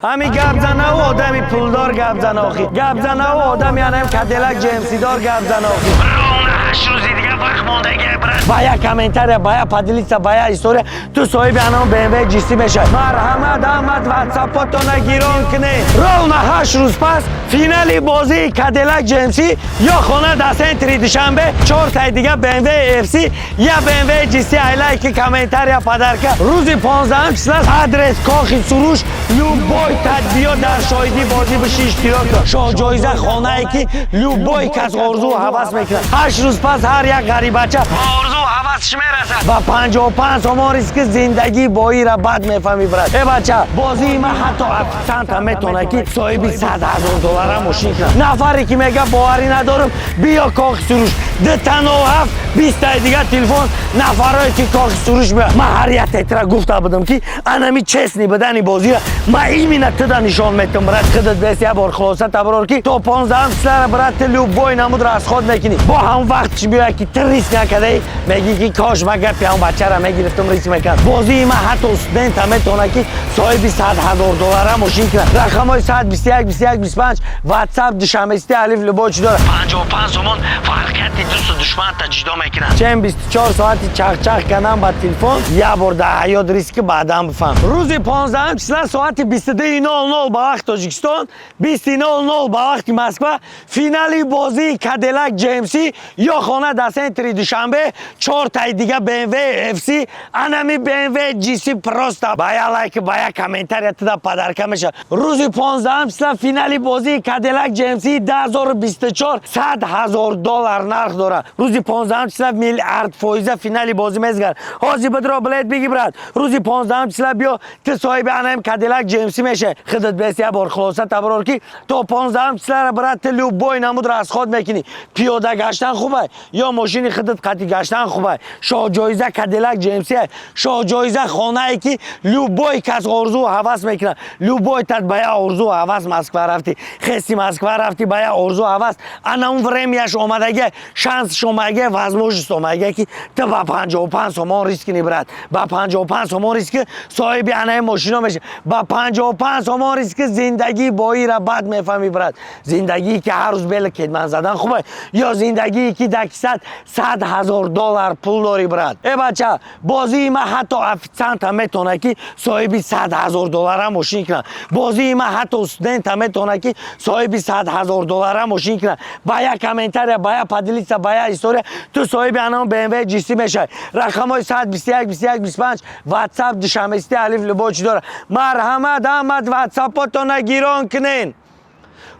Ҳамин гап занаву одами пулдор гап зана охи. Гап занаву одами анам Кадиллак GMC дор гап зана охи. Ровно 8 рӯзи дига вақт мондагия, брат. Ба як комментария, ба як поделиться, ба як история ту соҳиби анам BMW GC мешавӣ. Марҳамат, ҳамат ватсапотона гирон кунед. Ровно 8 рӯз пас финали бозии Кадиллак GMC ё хона дар центри Душанбе, чортаи дига BMW FC, я BMW GC. Ай лайки, комментария, подарка. Рӯзи 15 числа, адрес Кохи Суруш, любой тадбиё дар шоҳидӣ бозӣ биши, иштирок кун. Шоҳҷоиза хонае, ки любой кас орзу ҳавас мекунад. 8 рӯз пас ҳар як ғарибача ба орзу ҳавасш мерасад. Ба 55 сомон риски зиндагии боира бад мефаҳмӣ, брат. Э бача, бозии ма ҳатто официанта метавонад, ки соҳиби 100 000 доллара мошин кунад. Нафаре ки мега боварӣ надорам, биё Кохи Суруш, 2 07 20-таи дига телефон. Нафарое ки Кохи Суруш меояд, ман ҳар як тетра гуфта будам, ки анами честный будани бозира ма именно туда нишон метам, брат. Худат бес як бор хулоса таброр, ки то 15 числара, брат, ту любой намуд расход мекунӣ. Бо ҳам вақтш биёяд, ки ту риск накардаи, мегӣ, ки кош ма гапи ҳам бачара мегирифтам, риск мекардам. Бозии ма ҳатто студента метавонад, ки соҳиби 100 000 доллара мошин кунад. Рақамҳои 121 21 25, ватсап Душанбести алиф, любой чи дорад. 55 сомон фарқияти дӯсту душманта ҷудо мекунад. Чем 24 соати чахчах кардан ба телефон, як бор дар ҳаёт риски баъдан бифаҳм. Рӯзи 15 числа соати 22:00 ба вақти Тоҷикистон, 20:00 ба вақти Москва, финали бозии Кадиллак GMC ё хона дар центри Душанбе, чортаи дига BMW FC, анами BMW GC. Просто ба як лайк, ба як комментария туда подарка мешавад. Рӯзи 15 числа финали бозии Кадиллак GMC 2024 100 000 доллар нарх дорад. Рӯзи 15 числа миллиард фоиза финали бозӣ мезгард. Ҳозир бидро, билет биги, брат. Рӯзи 15 числа биё, ту соҳиби анаим Кадиллак GMC мешавӣ. Худат бес як бор хулоса таброр, ки то 15 числара, брат, ту любой намуд расход мекунӣ. Пиёда гаштан хубай ё мошини худат қати гаштан хубай? Шоҳҷоиза Кадиллак GMC, шоҳҷоиза хонае, ки любой кас орзу ҳавас мекунад. Любой тат ба як орзу ҳавас Москва рафтӣ, хеси Москва рафтӣ, ба як орзу ҳавас. Ана он времяш омадагия, шансш омадагия, возможность омадагия, ки ту ба 55 сомон риск кунӣ, брат. Ба 55 сомон риски соҳиби анаи мошино мешавӣ. Ба 55 сомон риски зиндагии боира бад мефаҳмӣ, брат. Зиндагие, ки ҳар рӯз бела кетман задан хубай ё зиндагие, ки дар кисат 100 000 доллар пул дорӣ, брат? Э бача, бозии ма ҳатто официанта метавонад, ки соҳиби 100 000 доллара мошин кунад. Бозии ма ҳатто студента метавонад, ки соҳиби 100 000 доллара мошин кунад. Ба як комментария, ба як поделиться, ба як история ту соҳиби анам BMW GC мешавӣ. Рақамҳои 121 21 25, ватсап Душанбести алиф, любой чи дорад. Марҳамат, ҳамат ватсапотона гирон кунен.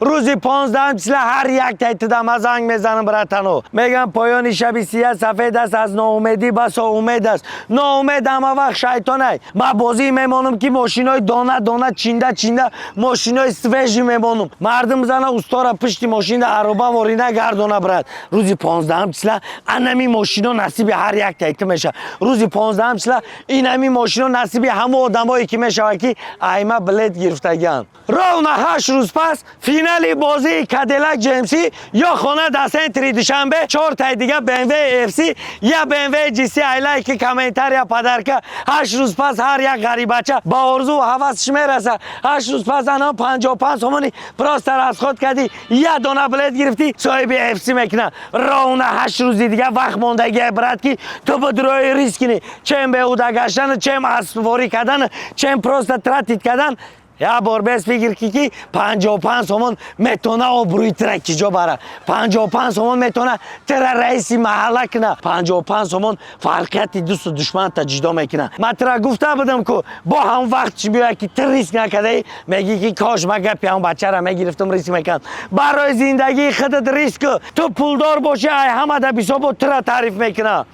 Рӯзи 15 числа ҳар як тайтида ма занг мезанам, братано. Мегам, поёни шаби сия сафед аст, аз ноумедӣ басо умед аст. Ноумед ҳама вақт шайтонай. Ма бозӣ мемонам, ки мошинои дона дона, чинда чинда, мошинои свежий мемонам. Мардум зана устора пушти мошинда ароба ворина гардона, брат. Рӯзи 15 числа анами мошино насиби ҳар як тайти мешавад. Рӯзи 15 числа инами мошино насиби ҳама одамое, ки мешавад, ки айма билет гирифтагианд. Ровно 8 рӯз пас финали бозии Кадиллак GMC ё хона дар центри Душанбе, чортаи дига BMW FC, я BMW GC. Ай лайки, комментария, подарка. 8 рӯз пас ҳар як ғарибача ба орзу ҳавасш мерасад. 8 рӯз пас ана 55 сомони просто расход кардӣ, як дона билет гирифтӣ, соҳиби FC мекунад. Ровно 8 рӯзи дига вақт мондагия, брат, ки ту бидрои риск кунӣ. Чем беҳуда гаштан, чем аспворӣ кардан, чем просто тратить кардан, як бор бес фикр ки 55 сомон метавона обрӯи тира киҷо бара. 55 сомон метавона тира раиси маҳалла куна. 55 сомон фарқияти дӯсту душманта ҷудо мекуна. Ман тира гуфта будам, ку бо ҳам вақтш биёяд, ки ту риск накардаи, мегӣ, ки кош ма гапи ҳам бачара мегирифтам, риск мекардам. Барои зиндагии худат риск. Ту пулдор бошӣ, ай ҳамада бисобо тира таъриф мекуна.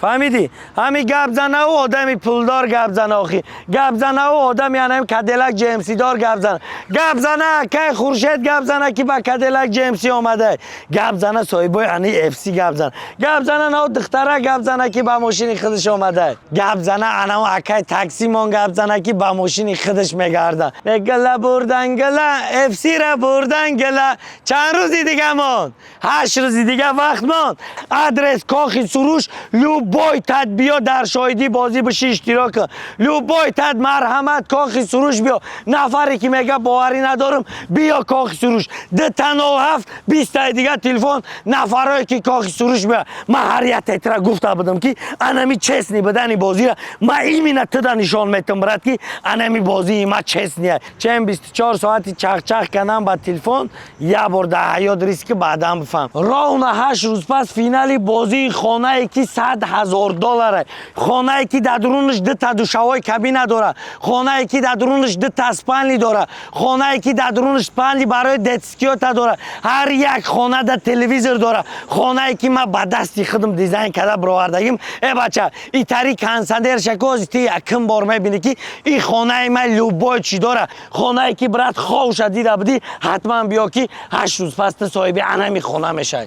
Фаҳмидӣ? Ҳами гап занаву одами пулдор гап зана охи. Гап занаву одами анам Кадиллак GMC дор гап зана. Гап зана акай Хуршед, гап зана, ки ба Кадиллак GMC омада. Гап зана соҳибои ани FC, гап зана. Гап зана нав духтара, гап зана, ки ба мошини худаш омада. Гап зана анав акай таксимон, гап зана, ки ба мошини худаш мегарда. Гала бурдан, гала FC ра бурдан, гала. Чанд рӯзи дига монд? 8 рӯзи дига вақт монд. Адрес Кохи Суруш, любой. Любой тат биё, дар шоҳидӣ бозӣ биши, иштирок кун. Любой тат, марҳамат, Кохи Суруш биё. Нафаре ки мега боварӣ надорам, биё Кохи Суруш. 2 07 20-таи дига телефон. Нафарое ки Кохи Суруш биё, ман ҳар як тетра гуфта будам, ки анами честный будани бозира ман именно туда нишон метам, брат, ки анами бозии ма честный я. Чем 24 соати чахчах кардам ба телефон, як бор дар ҳаёт риски баъдан бифаҳм. Ровно 8 рӯз пас финали бозии хонае, ки 100 000 доллара, хонае, ки дар дурунаш дута душевой кабина дора, хонае, ки дар дурунаш дута спальни дора, хонае, ки дар дурунаш спальни барои детский ёта дора, ҳар як хона дар телевизор дора, хонае, ки ман ба дасти худам дизайн карда бировардагим. Э бача, итари кондиционер шакози ти якум бор мебинӣ, ки ин хонаи ман любой чӣ дора. Хонае, ки, брат, ховша дида будӣ, ҳатман биё, ки 8 рӯз пас ту соҳиби анами хона мешавӣ.